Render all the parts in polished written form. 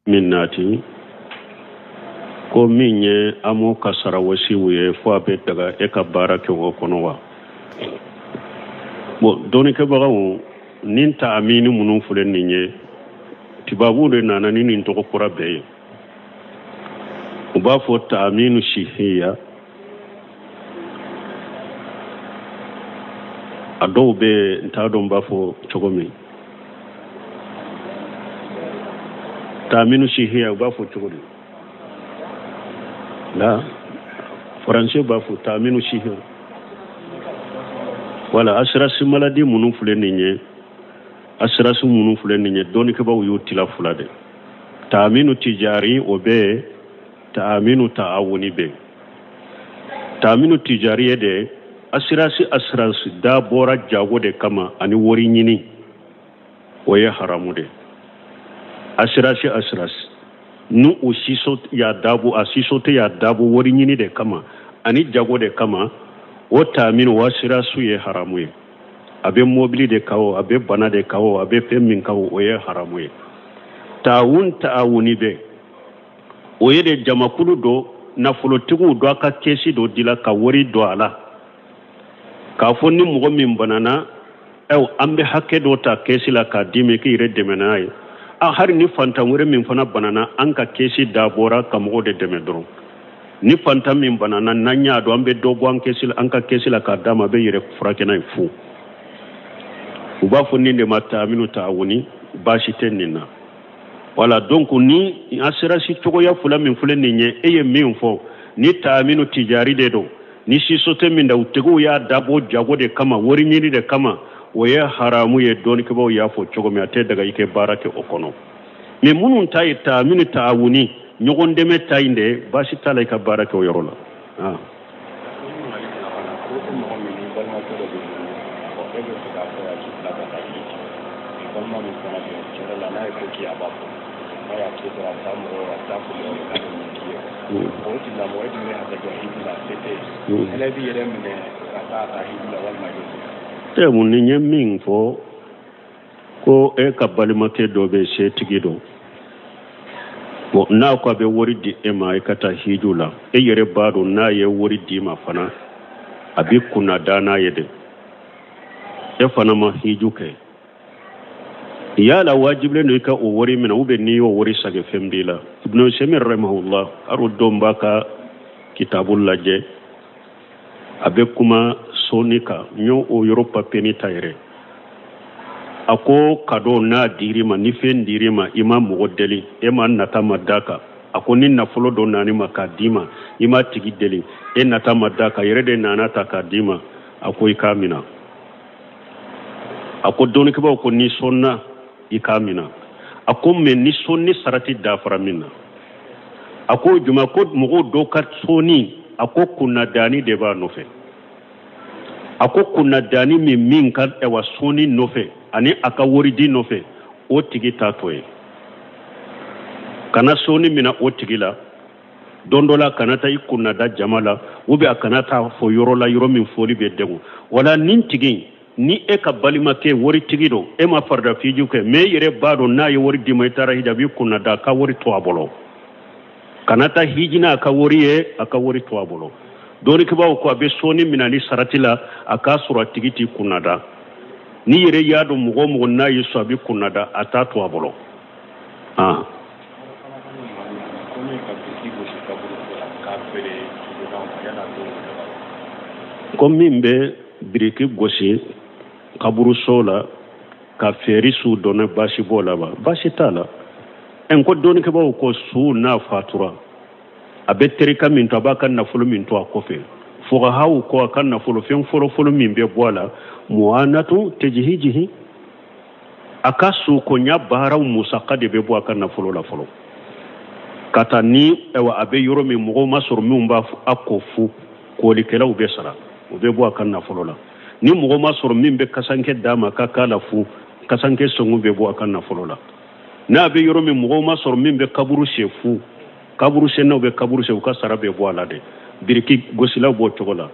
Min nati ko min ye amo ka sarawasiw ye, fo a bɛ daga e ka baara kɛ o kɔnɔ wa? Bon, dɔnnikɛbagaw, nin taamini minnu filɛ nin ye, tubabuw de nana ni nin tɔgɔ kura bɛɛ ye. U b'a fɔ taaminu sihiya. A dɔw bɛ, n t'a dɔn n b'a fɔ cogo min, taaminu sihiya, u b'a fɔ cogo di la? Faransi b'a fɔ taaminu sihiya. Wala assurance maladie minnu filɛ nin ye, assurance minnu filɛ nin ye, dɔnnikɛbaaw y'u tila fila de. Taaminu tijari, o bɛ yen, taaminu taawuni bɛ yen. Taaminu tijari ye de assurance dabɔra jago de kama ani wari ɲini, o ye haramu de. Assurance ni o siso y'a dabo, a sisote y'a dabo wari ɲini de kama ani jago de kama, o taaminu o assurance ye haramu ye. A bɛ mobili de kan o, a bɛ bana de kan o, a bɛ fɛn min kan o, o ye haramu ye. Taawun taawuni bɛ, o ye de jamakulu dɔ, nafolotigiw dɔ, a ka kɛsi dɔ dila ka wari don a la k'a fɔ ni mɔgɔ min banana, ɛw, an bɛ hakɛ dɔ ta kɛsi la k'a d'i ma k'i yɛrɛ dɛmɛ n'a ye. A hali ni fantan wɛrɛ min fana banana, an ka kɛsi dabɔra ka mɔgɔw de dɛmɛ dɔrɔn. Ni fantan min banana, n'an y'a dɔn, an bɛ dɔ bɔ an kɛsi la, an ka kɛsi la k'a d'a ma, a bɛ yɛrɛ furakɛ n'a ye fu. U b'a fɔ nin de ma taaminu taawuni, baasi tɛ nin na. Wala donc ni assurance cogoya fila min filɛ nin ye, e ye min fɔ, ni taaminu tijari de don, ni sisote min da u tigiw y'a dabɔ jago de kama, wari ɲini de kama, o ye haramu ye. Dɔnnikɛbaaw y'a fɔ cogo min, a tɛ daga i kɛ baara kɛ o kɔnɔ. Mais minnu ta ye taaminu taawuni, ɲɔgɔn dɛmɛ ta in de, baasi t'a la i ka baara kɛ o yɔrɔ la. O tigilamɔgɔ e dun bɛ hakɛ jɔ hiji la, se tɛ yen, ɛlɛ b'i yɛrɛ minɛ ka taa a ta hiji la walima i bɛ se? E mun ni ye min fɔ ko e ka balimakɛ dɔ bɛ setigi dɔn, bon, n'a ko a bɛ wari di e ma i ka taa hiju la, e yɛrɛ b'a dɔn n'a ye wari d'i ma fana, a bɛ kunna da n'a ye dɛ, e fana ma hiju kɛ, yala wajibilen don i ka o wari minɛ ou bien n'i y'o wari sage fɛn b'i la? Ibn Usaymin rahimahullah, aro don b'a ka kitabu lajɛ, a bɛ kuma sɔnni kan. N y'o o yɔrɔ papiyeni ta yɛrɛ. A ko cadeau n'a dir'i ma, ni fɛn dir'i ma, i ma mɔgɔ deli, e ma nata ma d'a kan. A ko ni nafolo dɔ nan'i ma k'a d'i ma, i ma tigi deli, e nata ma d'a kan, yɛrɛ de nana ta k'a d'i ma, a ko i k'a minɛ. A ko dɔnnikɛbaaw ko n'i sɔnna i k'a minɛ. A ko mais ni sɔnni sarati dafara min na, a ko juma ko mɔgɔw dɔw ka sɔnni, a ko kunnadani de b'a nɔfɛ. A ko kunnadani min ka ɛwa sɔnni nɔfɛ ani a ka waridi nɔfɛ, o tigi t'a to ye. Kana sɔnni minɛ o tigi la don dɔ la, kana taa i kunnada jama la, ou bien a kana taa fɔ yɔrɔ la, yɔrɔ min fɔli bɛ degun. Wala nin tigi ni e ka balimakɛ waritigi don, e ma farida fiju kɛ, mais e yɛrɛ b'a dɔn n'a ye wari d'i ma i taara hiji, a b'i kunnada, a ka wari to a bolo. Kana taa hiji n'a ka wari ye, a ka wari to a bolo. Dɔnnikɛbaaw ko a bɛ sɔnni minɛ ni sarati la, a k'a sɔrɔ a tigi t'i kunnada. N'i yɛrɛ y'a dɔn mɔgɔ o mɔgɔ n'a y'i sɔn a b'i kunnada, a t'a to a bolo. Ko min bɛ biriki gosi kaburuso la ka feere su dɔn, baasi b'o la wa? Baasi t'a la. N ko dɔnnikɛbaaw ko su n'a fatura, a bɛ terika min to, a b'a ka nafolo min to a kɔfɛ, fuqahaw ko a ka nafolo fɛn fɔlɔfɔlɔ min bɛ bɔ a la, mu'anatu tejhijihi, a ka sukonya baaraw musaka de bɛ bɔ a ka nafolo la fɔlɔ, ka taa ni ɛwa a bɛ yɔrɔ min mɔgɔw ma sɔrɔ minnu b'a a ko fu, kolikɛlaw bɛ sara, o bɛ bɔ a ka nafolo la. Ni mɔgɔ ma sɔrɔ min bɛ kasankɛ d'a ma ka k'a la fu, kasankɛ sɔngɔ bɛ bɔ a ka nafolo la. N'a bɛ yɔrɔ min mɔgɔw ma sɔrɔ min bɛ kaburu sen fu, kaburu sennaw bɛ kaburu sen, u ka sara bɛ bɔ a la dɛ. Biriki gosilaw b'o cogo la.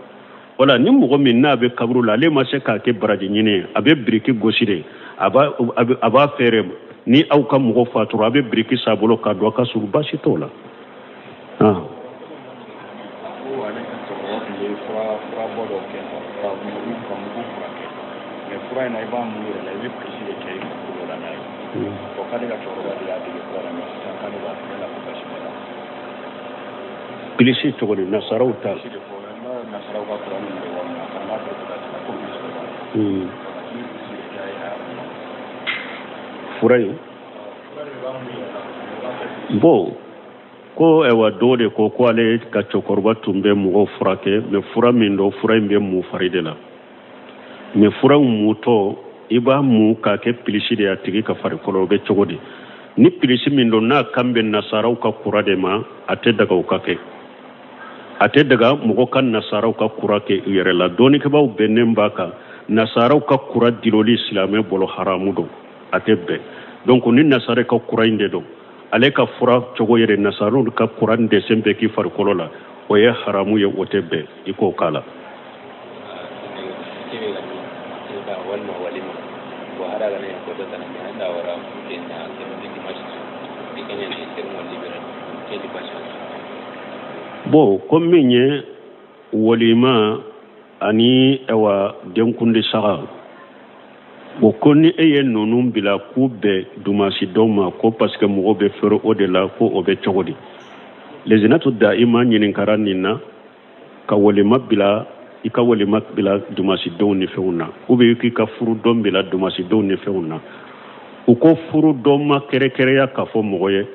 Wala ni mɔgɔ min n'a bɛ kaburu la, ale ma se k'a kɛ baraji ɲini ye, a bɛ biriki gosi de, a b'a feere. Ni aw ka mɔgɔ fatura, a bɛ biriki san a bolo k'a don a ka suru, baasi t'o la. Ko ale ka cɛkɔrɔba tun bɛ furabɔ dɔ kɛ ka mugu furakɛ, mais fura in na, i b'a mun yɛrɛ la, i bɛ pilisi de kɛ i farikolo la n'a ye. Bon, k'ale ka cɛkɔrɔba de y'a dege fura la, mais sisan k'ale b'a kɛ la ko basi b'a la. Pilisi cogo di? Nasaraw ta? Pilisi de fɔ n b'a nasaraw ka fura ninnu de walima a kana n'a bɛɛ la ko pilisi de b'a la. I bɛ pilisi de kɛ a yɛrɛ la. Fura in? Fura de b'a mun yɛrɛ la, i b'a kɛ pilisi. Bon, ko ɛwa dɔw de ko ko ale ka cɛkɔrɔba tun bɛ mɔgɔw furakɛ, mais fura min don, fura in bɛ mu fari de la, mais fura in mutɔ, i b'a mu k'a kɛ pilisi de ye a tigi ka farikolo, o bɛ cogo di? Ni pilisi min don, n'a kan bɛ nasaraw ka kura de ma, a tɛ daga o ka kɛ. A tɛ daga mɔgɔ ka nasaraw ka kura kɛ u yɛrɛ la. Dɔnnikɛbaaw bɛnnen b'a kan, nasaraw ka kura diloli silamɛ bolo haramu don, a tɛ bɛn. Donc ni nasara ka kura in de don, ale ka fura cogo yɛrɛ, nasaraw ka kura dɛsɛ bɛ k'i farikolo la, o ye haramu ye, o tɛ bɛn i k'o k'a la. Walima walima bon hara kana ko dɔ kana mɛ an da wara ke na ke dimanche i ka ɲɛ sermon libéré ke di basi. Bon, ko min ye walima ani ɛwa denkundi saga, bon, ko ni e ye ninnu bila k'u bɛn dumasi dɔw ma, ko parce que mɔgɔ bɛ feere o de la, ko o bɛ cogo di? Lezinatu daima ɲininkara nin na, ka walima bila, i ka walima bila dumasidenw ni fɛnw na, ou bien k'i ka furudɔn bila dumasidenw ni fɛnw na. U ko furudɔn ma kɛrɛkɛrɛya k'a fɔ mɔgɔ ye,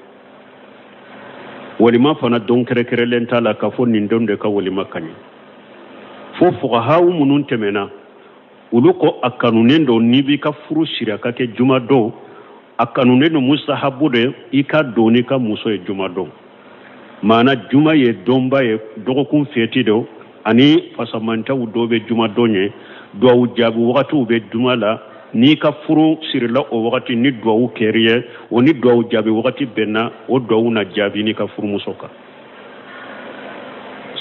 walima fana don kɛrɛkɛrɛlen t'a la k'a fɔ nin don de ka walima ka ɲi. Fo fuqahaw minnu tɛmɛna, olu ko a kanunen don n'i b'i ka furu siri a ka kɛ jumadon, a kanunen don, mustahabu de, i ka don n'i ka muso ye jumadon. Maana juma ye donba ye, dɔgɔkun fɛti don, ani fasamantaw dɔw bɛ jumadon ye, duwawu jaabi wagatiw bɛ juma la. N'i ka furu sirila o wagati, ni duwawu kɛr'i ye, o ni duwawu jaabi wagati bɛnna, o duwawu na jaabi n'i ka furumuso kan.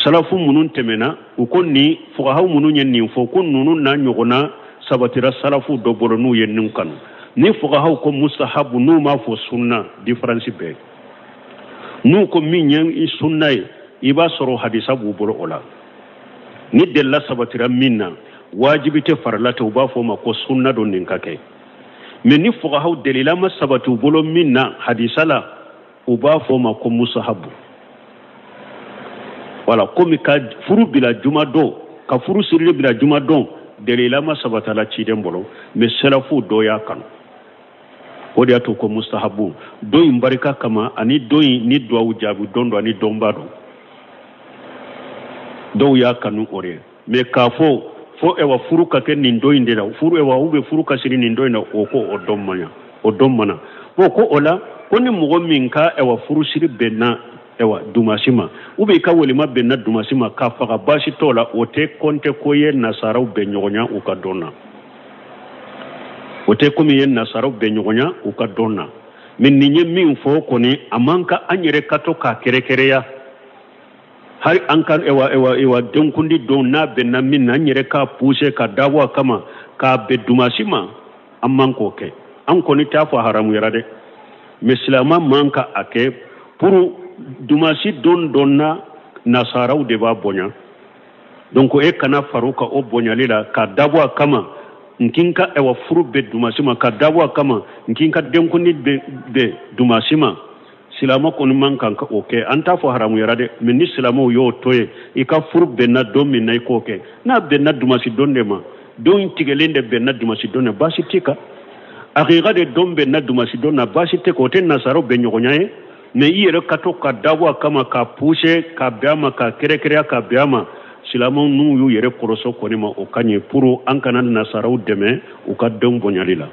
Salafu minnu tɛmɛna, u ko nin fuqahaw minnu ye nin fɔ, ko ninnu n'a ɲɔgɔnna sabatira salafu dɔ bolo n'u ye nin kanu. Ni fuqahaw ko mustahabu, n'u m'a fɔ sunna, différence bɛɛ. N'u ko min ye sunna ye, i b'a sɔrɔ hadisa b'u bolo o la. Ni delila sabatira min na, wajibi tɛ, farila tɛ, u b'a fɔ o ma ko sunna don, nin ka kɛ. Mais ni fuqahaw delila ma sabati u bolo min na hadisa la, u b'a fɔ o ma ko mustahabu. Voilà, komi ka furu bila juma don, ka furu sirili bila juma don, delila ma sabata la ciden bolo, mais salafu dɔ y'a kanu, o de y'a to ko mustahabu. Don in barika kama, ani don in ni duwawu jaabi don don, ani donba don, dɔw y'a kanu o de ye. Mais k'a fɔ fo ɛwa furu ka kɛ nin don in de la, furu ɛwa ou bien furu ka siri nin don in na, o ko o dɔn man ɲa, o dɔn mana. Bon, ko o la, ko ni mɔgɔ min ka ɛwa furu siri bɛnna ɛwa dumasi ma, ou bien i ka walima bɛnna dumasi ma, k'a faga, baasi t'o la. O tɛ kɔnte ko ye nasaraw bɛn ɲɔgɔnya u ka dɔn na, o tɛ komi ye nasaraw bɛn ɲɔgɔnya u ka dɔn na. Mais nin ye min fɔ kɔni, a man ka an yɛrɛ ka to k'a kɛrɛkɛrɛya. Hali an ka ɛwa ɛwa ɛwa denkundi don, n'a bɛnna min na, an yɛrɛ k'a pousser ka dabɔ a kama k'a bɛn dumasi ma, an man k'o kɛ. An kɔni t'a fɔ haramuyara dɛ, mais silamɛ man ka a kɛ pour dumasi don dɔ na, nasaraw de b'a bonya. Donc e kana far'u kan o bonyali la ka dabɔ a kama n k'i ka ɛwa furu bɛ dumasi ma, ka dabɔ a kama n k'i ka denkundi bɛ dumasi ma. Silamɛ kɔni man kan ka o kɛ. An t'a fɔ haramuyara dɛ, mais ni silamɛw y'o to yen, i ka furu bɛnna don min na, i k'o kɛ. N'a bɛnna dumasi don de ma, don tigɛlen de bɛnna dumasi don de, baasi t'i kan. Hakika de don bɛnna dumasi don na, baasi tɛ kan, o tɛ nasaraw bɛn ɲɔgɔnya ye. Mais i yɛrɛ ka to ka dabɔ a kama ka pousser ka bɛn a ma, ka kɛrɛkɛrɛya ka bɛn a ma, silamɛw n'u y'u yɛrɛ kɔrɔsɔ kɔni ma, o ka ɲi pour an kana nasaraw dɛmɛ u ka denw bonyali la.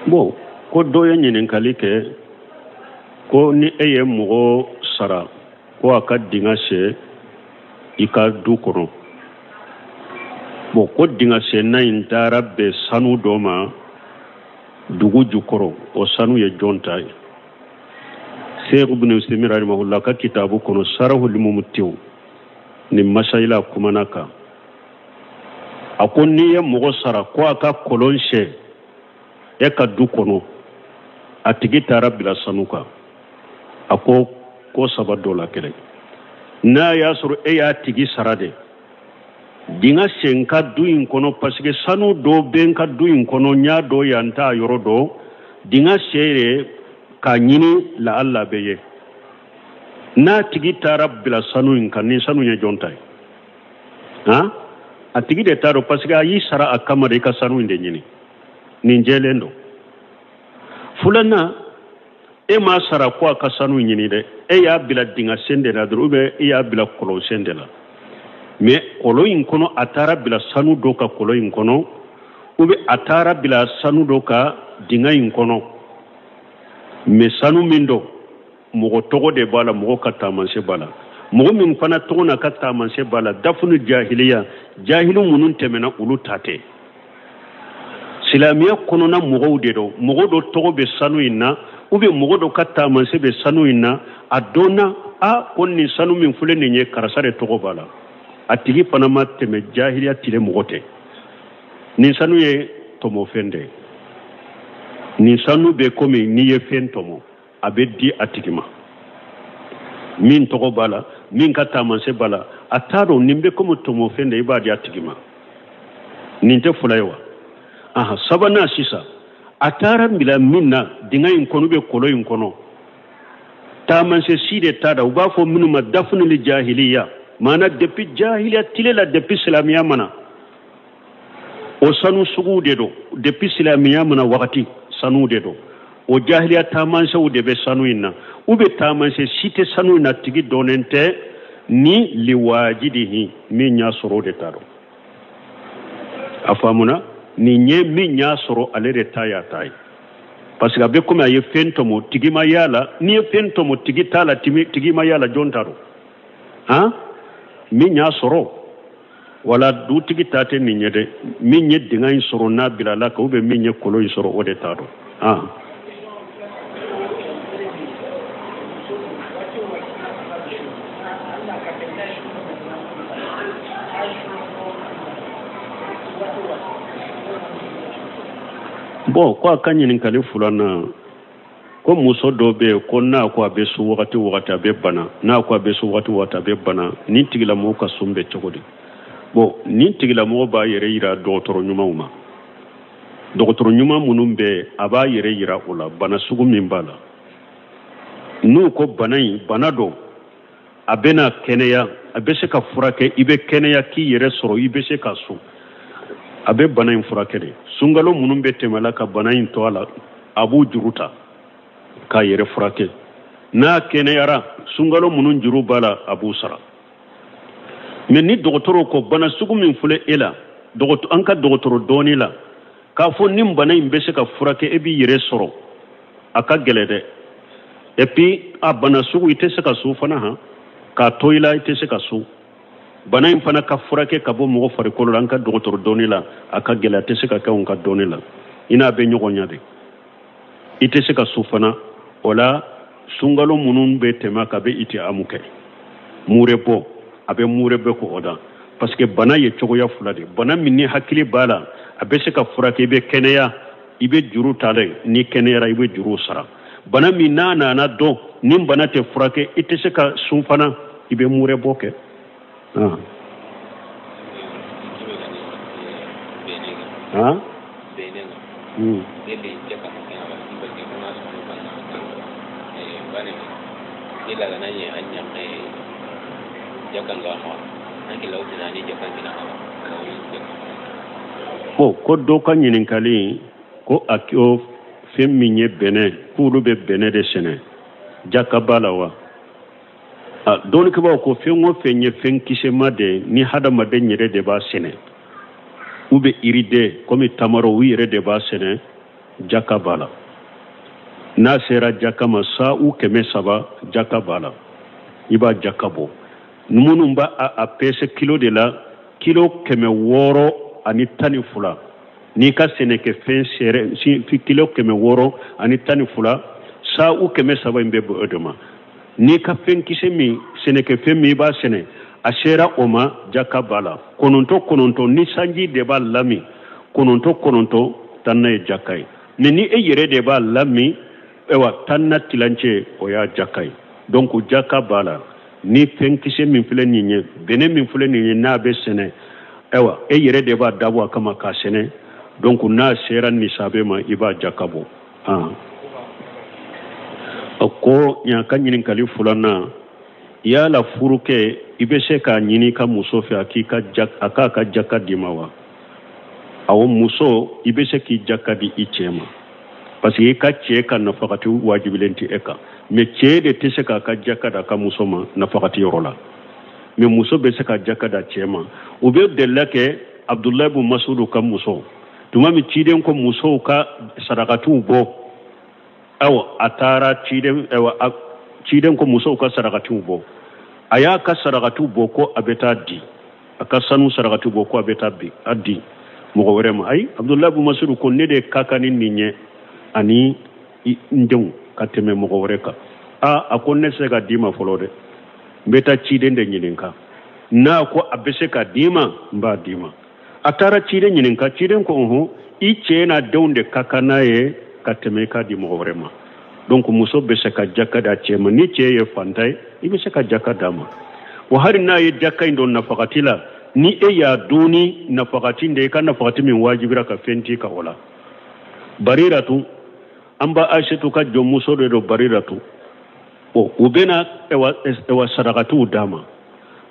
Bon, ko dɔ ye ɲininkali kɛ ko ni e ye mɔgɔ sara ko a ka dingɛ sen i ka du kɔnɔ, Bon, ko dingɛ senna in taara bɛn sanu dɔ ma dugu jukɔrɔ, o sanu ye jɔn ta ye? Seikh Ibn Usaymin rahimahullah ka kitabu kɔnɔ, Sarahul Mumtiw, nin masayila kumana kan. A ko n'i ye mɔgɔ sara ko a ka kɔlɔn sen e ka du kɔnɔ, a tigi taara bila sanu kan, a ko ko saba dɔ la kelen. N'a y'a sɔrɔ e y'a tigi sara de, dingɛ sen ka du in kɔnɔ, parce que sanu dɔ bɛ n ka du in kɔnɔ, n y'a dɔn yan t'a yɔrɔ dɔn, dingɛ sen de k'a ɲini, la alla bɛ ye. N'a tigi taara bila sanu in kan, ni sanu ye jɔn ta ye? Han, a tigi de t'a dɔn, parce que a y'i sara a kama de i ka sanu in de ɲini. Nin jɛlen don. Filanan, e m'a sara ko a ka sanu ɲini dɛ, e y'a bila dingɛ sen de la dɔrɔn, ou bien e y'a bila kɔlɔn sen de la. Mais kɔlɔn in kɔnɔ, a taara bila sanu dɔ ka kɔlɔn in kɔnɔ, ou bien a taara bila sanu dɔ ka dingɛ in kɔnɔ. Mais sanu min don, mɔgɔ tɔgɔ de b'a la, mɔgɔ ka taamasiyɛn b'a la. Mɔgɔ min fana tɔgɔ n'a ka taamasiyɛn b'a la, dafunu jahiliya, jahili minnu tɛmɛna, olu ta tɛ. Silamɛya kɔnɔna mɔgɔw de don. Mɔgɔ dɔ tɔgɔ bɛ sanu in na, ou bien mɔgɔ dɔ ka taamasiyɛn bɛ sanu in na. A dɔnna a ko nin sanu min filɛ nin ye, karisa de tɔgɔ b'a la. A tigi fana ma tɛmɛ, jahiliya tile mɔgɔ tɛ. Nin sanu ye tɔmɔfɛn de ye. Nin sanu bɛ komi n'i ye fɛn tɔmɔ, a bɛ di a tigi ma. Min tɔgɔ b'a la, min ka taamasiyɛn b'a la, a t'a dɔn, nin bɛ komi tɔmɔfɛn de, i b'a di a tigi ma. Nin tɛ fila ye wa? Aha, sabanan sisan, a taara bila min na dingɛ in kɔnɔ, bɛ kɔlɔn in kɔnɔ, taamasiyɛn si de t'a la. U b'a fɔ minnu ma dafunuli jahiliya, maana depuis jahiliya tile la, depuis silamɛya ma na, o sanu suguw de don. Depuis silamɛya ma na wagati sanu de don, o jahiliya taamasiyɛnw de bɛ sanu in na, ou bien taamasiyɛn si tɛ sanu in na, tigi dɔnnen tɛ. Ni liwajidihi, min y'a sɔrɔ, o de t'a dɔn. A faamuna? Nin ye min y'a sɔrɔ, ale de ta y'a ta ye, parce que a bɛ komi a ye fɛn tɔmɔ, tigi ma y'a la. N'i ye fɛn tɔmɔ, tigi t'a la, tigi ma y'a la, jɔn ta don? Han, min y'a sɔrɔ, wala dutigi ta tɛ nin ye dɛ. Min ye dingɛ in sɔrɔ n'a bilala kan, ou bien min ye kɔlɔn in sɔrɔ, o de t'a dɔn. Han, bon, ko a ka ɲininkali filanan, ko muso dɔ bɛ yen, ko n'a ko a bɛ sun wagati o wagati, a bɛ bana. N'a ko a bɛ sun wagati o wagati, a bɛ bana. Nin tigilamɔgɔ ka sun bɛ cogo di? Bon, nin tigilamɔgɔ b'a yɛrɛ yira dɔgɔtɔrɔ ɲumanw ma. Dɔgɔtɔrɔ ɲuman minnu bɛ yen, a b'a yɛrɛ yira o la bana sugu min b'a la. N'u ko bana in bana don, a bɛna kɛnɛya, a bɛ se ka furakɛ, i bɛ kɛnɛya k'i yɛrɛ sɔrɔ, i bɛ se ka sun, a bɛ bana in furakɛ de. Sunkalo minnu bɛ tɛmɛ la ka bana in to a la, a b'u juru ta k'a yɛrɛ furakɛ. N'a kɛnɛyara, sunkalo minnu juru b'a la, a b'u sara. Mais ni dɔgɔtɔrɔw ko bana sugu min filɛ e la, an ka dɔgɔtɔrɔ dɔɔni la k'a fɔ ni bana in bɛ se ka furakɛ, e b'i yɛrɛ sɔrɔ, a ka gɛlɛn dɛ. Et puis a bana sugu, i tɛ se ka sun fana, han, k'a to i la, i tɛ se ka sun. Bana in fana ka furakɛ ka bɔ mɔgɔ farikolo la, an ka dɔgɔtɔrɔ dɔɔni la, a ka gɛlɛn, a tɛ se ka kɛ anw ka dɔɔni la. I n'a bɛ ɲɔgɔn ɲɛ de, i tɛ se ka sun fana. O la, sunkalo minnu bɛ tɛmɛ ka bɛ i tɛ amu kɛ mure bɔ, a bɛ mure bɛ ko o da, parce que bana ye cogoya fila de. Bana min ni hakili b'a la, a bɛ se ka furakɛ, i bɛ kɛnɛya, i bɛ juru ta dɛ. N'i kɛnɛyara, i bɛ juru sara. Bana min n'a nana dɔn ni bana tɛ furakɛ, i tɛ se ka sun fana, i bɛ mure bɔ kɛ. Ah. Ah? Hmm. Bon, ko dɔ ka ɲininkali, ko a ko fɛn min ye bɛnɛ, k'olu bɛ bɛnɛ de sɛnɛ, jaka b'a la wa? A dɔnnikɛbaaw ko fɛn o fɛn ye fɛn kisɛma de, ni hadamaden yɛrɛ de b'a sɛnɛ, u bɛ iriden komi tamaro, u yɛrɛ de b'a sɛnɛ, jaka b'a la. N'a sera jaka ma, sa u 300, jaka b'a la, i b'a jaka bɔ. Minnu b'a a pèse kilo de la. Kilo 612, n'i ka sɛnɛkɛfɛn sera kilo 612, sa'u 300 in bɛ bɛn o de ma. N'i ka fɛn kisɛ min, sɛnɛkɛfɛn min i b'a sɛnɛ, a sera o ma, jaka b'a la. 9 9, ni sanji de b'a lamin, 9 9 tan ye jaka ye. Mais ni e yɛrɛ de b'a lamin, ayiwa tan na tilancɛ, o y'a jaka ye. Donc jaka b'a la. Ni fɛn kisɛ min filɛ nin ye, bɛnɛ min filɛ nin ye, n'a bɛ sɛnɛ, ayiwa e yɛrɛ de b'a dabɔ a kama k'a sɛnɛ. Donc n'a sera nisabe ma, i b'a jaka bɔ. A ko ɲa ka ɲininkali filanan, yala furukɛ i bɛ se k'a ɲini i ka muso fɛ a k'a ka jaka d'i ma wa? Awɔ, muso i bɛ se k'i jaka di i cɛ ma, parce que i ka cɛ ka nafakati wajibilen tɛ e kan. Mais cɛ de tɛ se k'a ka jaka d'a ka muso ma nafakati yɔrɔ la, mais muso bɛ se ka jaka d'a cɛ ma. U bɛ delila kɛ Abdulayi bun Masudu ka muso, tuma min ciden ko musow ka sarakatiw bɔ, ayiwa a taara ciden, ayiwa ciden ko musow ka sarakatiw bɔ, a y'a ka sarakatiw bɔ ko a bɛ taa di, a ka sanu sarakatiw bɔ ko a bɛ taa bi a di mɔgɔ wɛrɛ ma. Ayi, Abdulayi bun Masudu ko ne de ka kan ni nin ye ani n denw ka tɛmɛ mɔgɔ wɛrɛ kan. A ko ne tɛ se ka d'i ma fɔlɔ dɛ, n bɛ taa ciden de ɲininka, n'a ko a bɛ se ka d'i ma, n b'a d'i ma. A taara ciden ɲininka, ciden ko ɔhɔn, i cɛ n'a denw de ka kan n'a ye ka tɛmɛ i k'a di mɔgɔ wɛrɛ ma. Donc muso bɛ se ka jaka d'a cɛ ma. Ni cɛ ye fantan ye, i bɛ se ka jaka d'a ma. Wa hali n'a ye jaka in don nafakati la, ni e y'a dun ni nafakati de ye, i ka nafakati min wajibira ka fɛn t'i kan o la. Bariratu, an ba Aisatu ka jɔnmuso de don, Bariratu. Bon, u bɛna ɛwa sarakatiw d'a ma.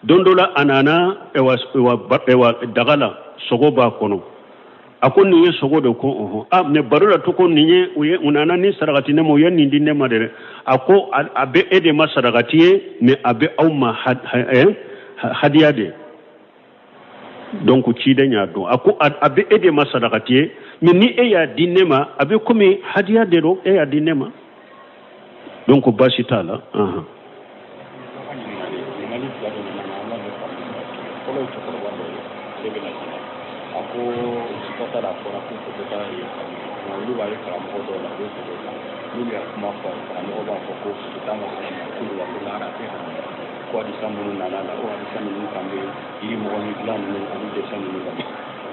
Don dɔ la a nana ɛwa daga la, sogo b'a kɔnɔ. A ko nin ye sogo de ko ɔhɔn. A mais Bariratu ko nin ye, u ye u nana ni sarakati ne ma, u ye nin di ne ma dɛ. A ko a bɛ e de ma sarakati ye, mais a bɛ aw ma hadiya de. Donc ciden y'a dɔn, a ko a bɛ e de ma sarakati ye, mais ni e y'a di ne ma, a bɛ komi hadiya de don, e y'a di ne ma. Donc baasi t'a la. Olu b'a ye karamɔgɔ dɔw la, u bɛ foto ta, n'olu y'a kuma fɔ a ye, karamɔgɔ b'a fɔ ko foto ta ma haramuya, k'olu la ko lahara tɛ haramuya, ko hadisa minnu nana la, ko hadisa ninnu kan bɛ yiri mɔgɔnin dilan ninnu olu dɛsɛ ninnu la.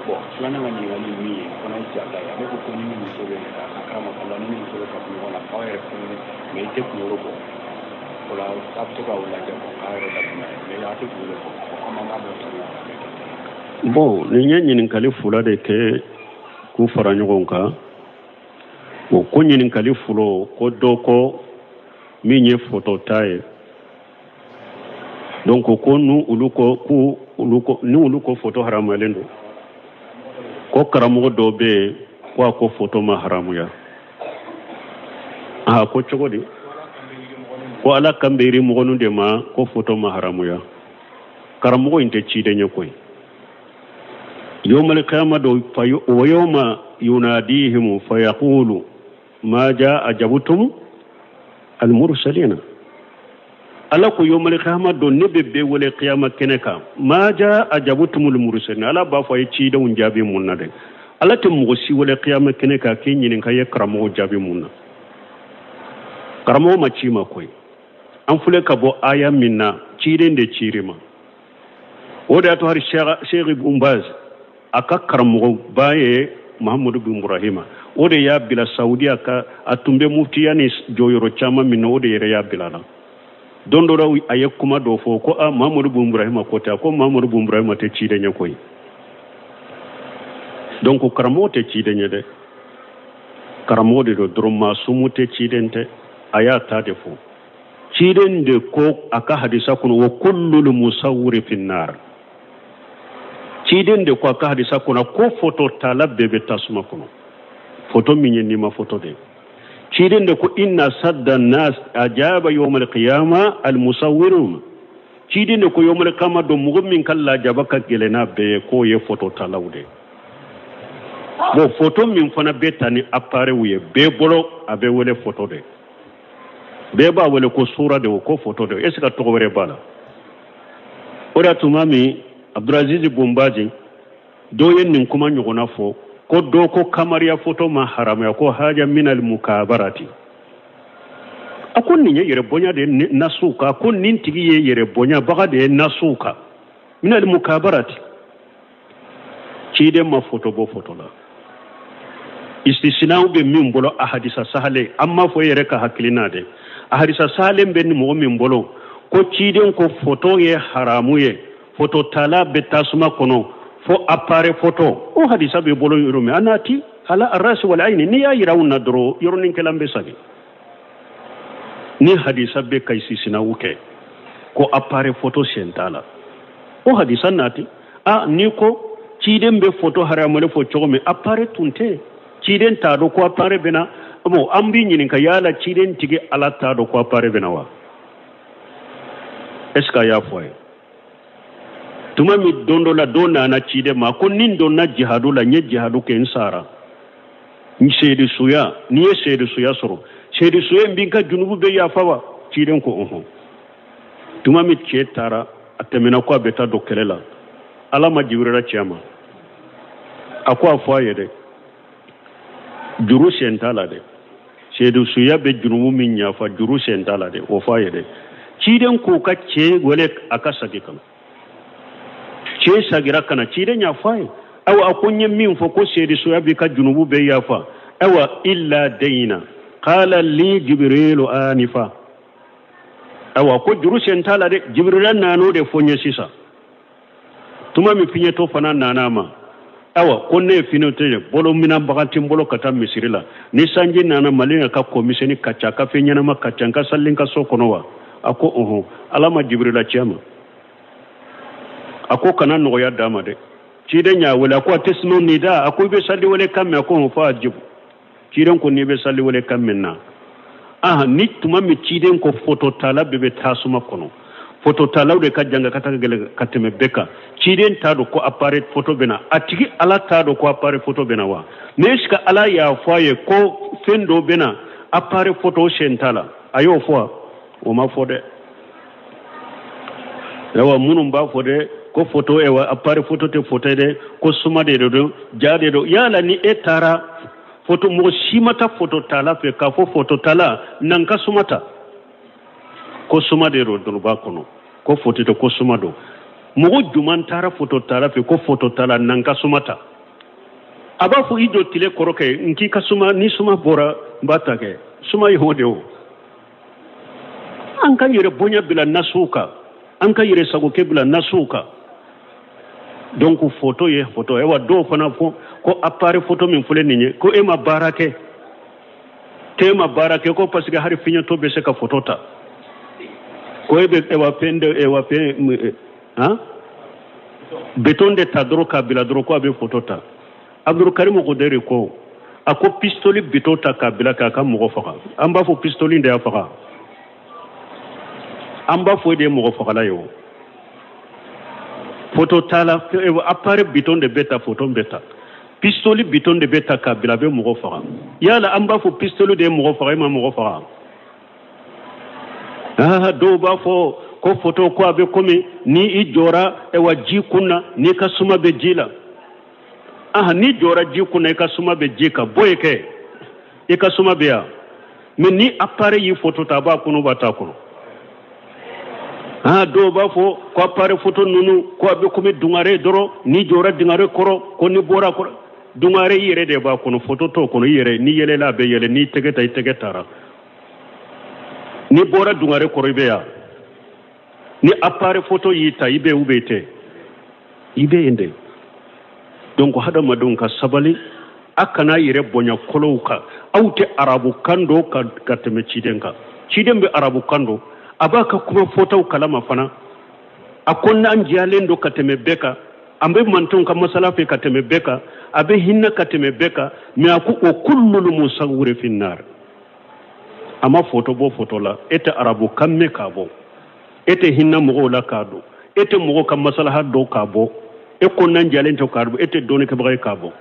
Bon, filanan ka ɲininkali ye min ye, o fana ye jata ye. Ale ko ko ni ni muso bɛ a karama la, ni ni muso bɛ kafoɲɔgɔn na, k'aw yɛrɛ fɛn, mais i tɛ kunkolo bɔ o la, a bɛ to k'aw lajɛ k'aw yɛrɛ datugu n'a ye, mais a tɛ kunkolo bɔ, komi an b'a dɔn tɔnɔ a bɛ kɛ ten. Bon, nin ye ɲininkali fila de kɛ k'u fara ɲɔgɔn kan. O ko ɲininkali fɔlɔ, ko dɔ ko min ye foto ta ye, donc ko n'u olu ko k'u olu ko ni olu ko foto haramuyalen don, ko karamɔgɔ dɔw bɛ yen ko a ko foto ma haramuya. A ko cogo di? Ko Ala kan bɛ yiri mɔgɔninw de ma, ko foto ma haramuya. Karamɔgɔ in tɛ ciden ye koyi. Yawmal qiyamah do wa yawma yunadihim fa yaqulu ma jaa ajabtum al mursalina. Ala ko yawmal qiyamah do ne bɛ bɛɛ wele qiyama kɛnɛ kan, ma jaa ajabtum al mursalina. Ala b'a fɔ a ye cidenw jaabi mun na dɛ. Ala tɛ mɔgɔ si wele qiyama kɛnɛ kan k'i ɲininka i ye karamɔgɔ jaabi mun na. Karamɔgɔ ma ci ma koyi. An filɛ ka bɔ aya min na, ciden de cir'i ma. O de y'a to hali Cheikh Ibn Baz a ka karamɔgɔba ye Mahamadu bin Ibrahima, o de y'a bila Saudiya ka a tun bɛ muftiya ni jɔyɔrɔ caman min na, o de yɛrɛ y'a bila la. Don dɔ la a ye kuma dɔ fɔ ko a Mahamadu bin Ibrahima ko tɛ, a ko Mahamadu bin Ibrahima tɛ ciden ye koyi. Donc karamɔgɔ tɛ ciden ye dɛ, karamɔgɔ de don dɔrɔn, maasumu tɛ, ciden tɛ. A y'a ta de fɔ. Ciden de ko a ka hadisa kɔnɔ wa kullul musawwiri finnar. Ciden de ko a ka hadisa kɔnɔ ko foto tala bɛɛ bɛ tasuma kɔnɔ, foto min ye nima foto de ye. Ciden de ko inna sadda nas ajaba yawmal qiyama al musawwirun. Ciden de ko yawmal qiyama don mɔgɔ min ka lajaba ka gɛlɛn n'a bɛɛ ye, k'o ye foto talaw de ye. Bon, foto min fana bɛ ta ni appareil ye bɛɛ bolo, a bɛ wele foto de. Bɛɛ b'a wele ko sura de, o ko foto de. Est ce que tɔgɔ wɛrɛ b'a la? O de tuma min Abdulaziz Bumbaji dɔ ye nin kuma ɲɔgɔnna fɔ ko dɔ ko kamariya foto ma haramuya ko haja minal mukabarati. A ko nin ye yɛrɛ bonya de ye nasuw kan, ko nin tigi ye yɛrɛ bonyabaga de ye nasuw kan, minal mukabarati. Ciden ma foto bɔ foto la. Istisinaw bɛ min bolo a hadisa sahalen, an m'a fɔ e yɛrɛ ka hakilina dɛ, a hadisa sahalen bɛ ni mɔgɔ min bolo ko ciden ko foto ye haramu ye, foto tala bɛ tasuma kɔnɔ fo appareil photo, o hadisa bɛ bolo yɔrɔ min, an n'a ti ala arasi wal ayini, n'i y'a yira anw na dɔrɔn yɔrɔnin kelen bɛ sagi. Ni hadisa bɛ ka istisinaw kɛ ko appareil photo sen t'a la, o hadisa nati. A n'i ko ciden bɛ foto haramale fɔ cogo min, appareil tun tɛ, ciden t'a dɔn ko appareil bɛ na. Bon, an b'i ɲininka, yala ciden tigi ala t'a dɔn ko appareil bɛ na wa? Est ce que a y'a fɔ a ye tuma min don dɔ la dɔ nana ciden ma ko ni n donna jihadu la, n ye jihadu kɛ, n sara, n seedesuya, n'i ye seedesuya sɔrɔ, seedesuya in b'i ka junubu bɛ yafa wa? Ciden ko ɔhɔn. Tuma min cɛ taara, a tɛmɛna ko a bɛ taa don kɛlɛ la, ala ma jibirila cɛ ma, a ko a fɔ a ye dɛ, juru sen t'a la dɛ, seedesuya bɛ jurumu min yafa, juru sen t'a la dɛ, o fɔ a ye dɛ. Ciden k'o ka cɛ wele a ka sagi ka na. Cɛ sagira ka na, ciden y'a fɔ a ye, ayiwa, a ko n ye min fɔ ko seedesuya b'i ka junubu bɛɛ yafa, ayiwa, illa dayna qala li jibrilu anifa, ayiwa, ko juru sen t'a la dɛ, jibirila nan'o de fɔ n ye sisan. Tuma min fiɲɛtɔ fana nana ma, ayiwa, ko ne ye fiɲɛtɔ ye, bolo minɛnbaga tɛ n bolo ka taa misiri la, ni sanji nana mali ka kɔmisɛnni ka ca, ka fɛn ɲɛnama ka ca, n ka sali n ka so kɔnɔ wa? A ko ɔhɔn. Ala ma jibirila cɛ ma, a ko kana nɔgɔya d'a ma dɛ. Ciden y'a wele, a ko a tɛ sinɔ nin da, a ko i bɛ sali wele kan mɛn? A ko ɔhɔn. Fɔ a jibu ciden ko n'i bɛ sali wele kan mɛn na. Aha, ni tuma min ciden ko fototala bɛɛ bɛ tasuma kɔnɔ, fototalaw de ka jan ka taa gɛlɛn ka tɛmɛ bɛɛ kan, ciden t'a dɔn ko appareil photo bɛ na, a tigi ala t'a dɔn ko appareil photo bɛ na wa? Mais est ce que ala y'a fɔ a ye ko fɛn dɔ bɛ na appareil photo sen t'a la? A y'o fɔ wa? O ma fɔ dɛ. Ayiwa, minnu b'a fɔ dɛ ko photo, ayiwa, appareil photo tɛ photo ye dɛ, ko suma de don, ja de don. Yala ni e taara photo, mɔgɔ si ma taa photo tala fɛ k'a fɔ photo tala na n ka suma ta, ko suma de don doloba kɔnɔ, ko photo tɛ, ko suma don. Mɔgɔ jumɛn taara photo tala fɛ ko photo tala na n ka suma ta? A b'a fɔ i jɔ tile kɔrɔ kɛ n k'i ka suma, ni suma bɔra n b'a ta kɛ suma ye o de o. An ka yɛrɛ bonya bila nasuw kan, an ka yɛrɛ sagokɛ bila nasuw kan. Donc photo ye photo. Ayiwa, dɔw fana fɔ ko appareil photo min filɛ nin ye, ko e ma baara kɛ, k'e ma baara kɛ, ko parce que hali fiɲɛtɔ bɛ se ka photo ta, ko e bɛ ewa fɛn de, ewa fɛn han béton de ta dɔrɔn k'a bila dɔrɔn ko a bɛ photo ta. Abdulkarim Godere ko a ko pistolet béton ta k'a bila k'a ka mɔgɔ faga, an b'a fɔ pistolet de y'a faga, an b'a fɔ e de ye mɔgɔ fagala ye. O photo tala, appareil béton de bɛ ta, photo bɛ ta, pistolet béton de bɛ ta k'a bila a bɛ mɔgɔ faga. Yala an b'a fɔ pistolet de ye mɔgɔ faga, e ma mɔgɔ faga? Ah, dɔw b'a fɔ ko photo ko a bɛ komi ni i jɔra ewa ji kun na, n'i ka suma bɛ ji la. Ah, n'i jɔra ji kun na, i ka suma bɛ ji kan, bɔ yen kɛ, i ka suma bɛ yan. Mais ni appareil y'i photo ta, a b'a kɔnɔ, b'a t'a kɔnɔ. Ah, dɔw b'a fɔ ko appareil photo ninnu ko a bɛ komi dungare dɔrɔn, n'i jɔra dungare kɔrɔ, ko ni bɔra kɔrɔ dungare, i yɛrɛ de b'a kɔnɔ, photo t'o kɔnɔ. I yɛrɛ n'i yɛlɛla a bɛ yɛlɛ, n'i tɛgɛ ta i tɛgɛ taara, n'i bɔra dungare kɔrɔ i bɛ yan. Ni appareil photo y'i ta, i bɛ ou bien i tɛ, i bɛ yen de. Donc hadamadenw ka sabali, a kana yɛrɛ bonya kolow kan. Aw tɛ arabukan dɔn ka tɛmɛ ciden kan. Ciden bɛ arabukan dɔn, a b'a ka kuma fɔtaw kalama fana. A ko n'an jɛlen don ka tɛmɛ bɛɛ kan, an bɛ mantonw ka masala fɛ ka tɛmɛ bɛɛ kan, a bɛ hinɛ ka tɛmɛ bɛɛ kan, mais a ko o kullul musawwiri fi nar. A ma foto bɔ foto la. E tɛ arabukan mɛn k'a bɔ, e tɛ hinɛ mɔgɔw la k'a dɔn, e tɛ mɔgɔw ka masalaha dɔn k'a bɔ, e ko n'an jalen tɛ k'a dɔn, e tɛ dɔnnikɛbaga ye k'a bɔ.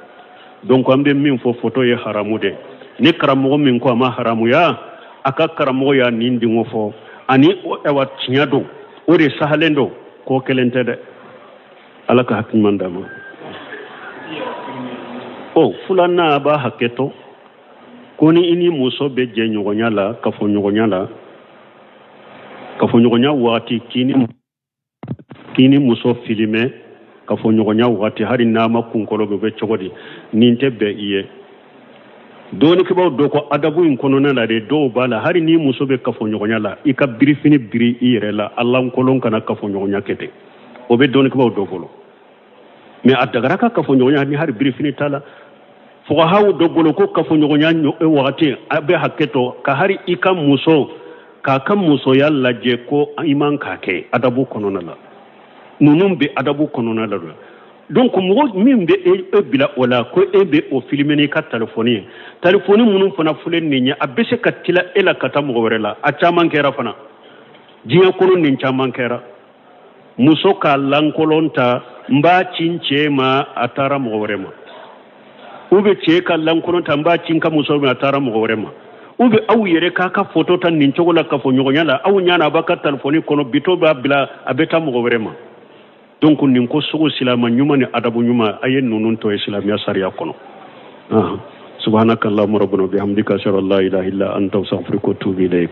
Donc an bɛ min fɔ, foto ye haramu de. Ni karamɔgɔ min ko a ma haramuya, a ka karamɔgɔ y'a nin dingo fɔ, ani ayiwa, tiɲɛ don, o de sahalen don, ko kelen tɛ dɛ. Ala ka hakili ɲuman d'an ma. O filanan, a b'a hakɛ to ko ni i ni muso bɛ jɛɲɔgɔnya la, kafoɲɔgɔnya la, kafoɲɔgɔnya waati, k'i ni muso filimɛ kafoɲɔgɔnya waati, hali n'a ma kunkolo bɛ bɛ cogo di, nin tɛ bɛn i ye. Dɔnnikɛbaaw dɔ ko adabu in kɔnɔna la de, dɔw b'a la, hali ni muso bɛ kafoɲɔgɔnya la, i ka birifini biri i yɛrɛ la, a lankolon kana kafoɲɔgɔnya kɛ ten. O bɛ dɔnnikɛbaaw dɔ bolo. Mais a dagara ka kafoɲɔgɔnya ni hali birifini t'a la. Fuqahaw dɔ bolo ko kafoɲɔgɔnya wagati, a bɛ hakɛ to ka hali i ka muso k'a ka musoya lajɛ, ko i man k'a kɛ adabu kɔnɔna la. Ninnu bɛ adabu kɔnɔna la. Donc mɔgɔ min bɛ e bila o la ko e bɛ o filmer n'i ka telefɔni ye, telefɔni minnu fana filɛ nin ye, a bɛ se ka tila e la ka taa mɔgɔ wɛrɛ la. A caman kɛra fana diɲɛ kɔnɔ, nin caman kɛra. Muso k'a lankolon ta, n b'a ci n cɛ ma, a taara mɔgɔ wɛrɛ ma. Ou bien cɛ ka lankolon ta, n b'a ci n ka muso ma, a taara mɔgɔ wɛrɛ ma. Ou bien aw yɛrɛ k'a ka foto ta nin cogo la kafoɲɔgɔnya la, aw ɲana a b'a ka telefɔni kɔnɔ, bitɔ b'a bila, a bɛ taa mɔgɔ wɛrɛ ma. Donc nin ko sugu, silama ɲuman ni adabu ɲuman, a ye ninnu to ye silamɛya sariya kɔnɔ. Subhanaka allahumma rabbana bihamdika, ashhadu an la ilaha illa anta, astaghfiruka wa atubu ilayk.